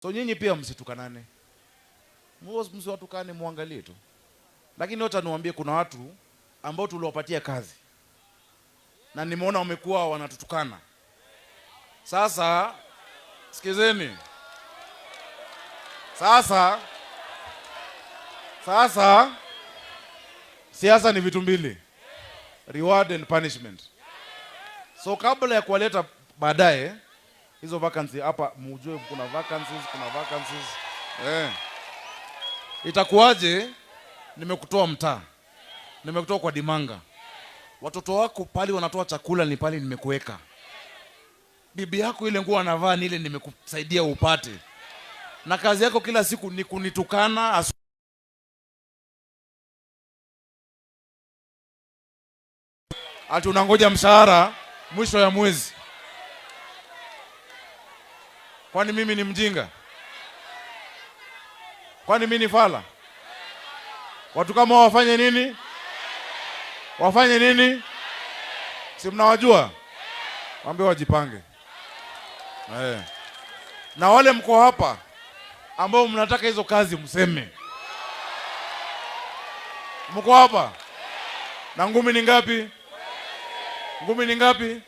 So nyinyi pia msitukanane, msiwatukane, muangalie tu. Lakini wacha niwaambie, kuna watu ambao tuliwapatia kazi na nimeona wamekuwa wanatutukana. Sasa sikizeni, sasa siasa ni vitu mbili, reward and punishment. So kabla ya kuwaleta baadaye hizo vacancy hapa, mujue kuna vacancies, kuna vacancies. Itakuwaje? Nimekutoa mtaa, nimekutoa kwa dimanga, watoto wako pale wanatoa chakula ni pale nimekuweka, bibi yako ile nguo anavaa ni ile nimekusaidia upate, na kazi yako kila siku ni kunitukana. Ati unangoja mshahara mwisho ya mwezi. Kwani mimi ni mjinga? Kwani mimi ni fala? Watu kama hao wafanye nini? Wafanye nini? Si mnawajua? Waambie wajipange. Na wale mko hapa ambao mnataka hizo kazi mseme. Mko hapa? Na ngumi ni ngapi? Ngumi ni ngapi?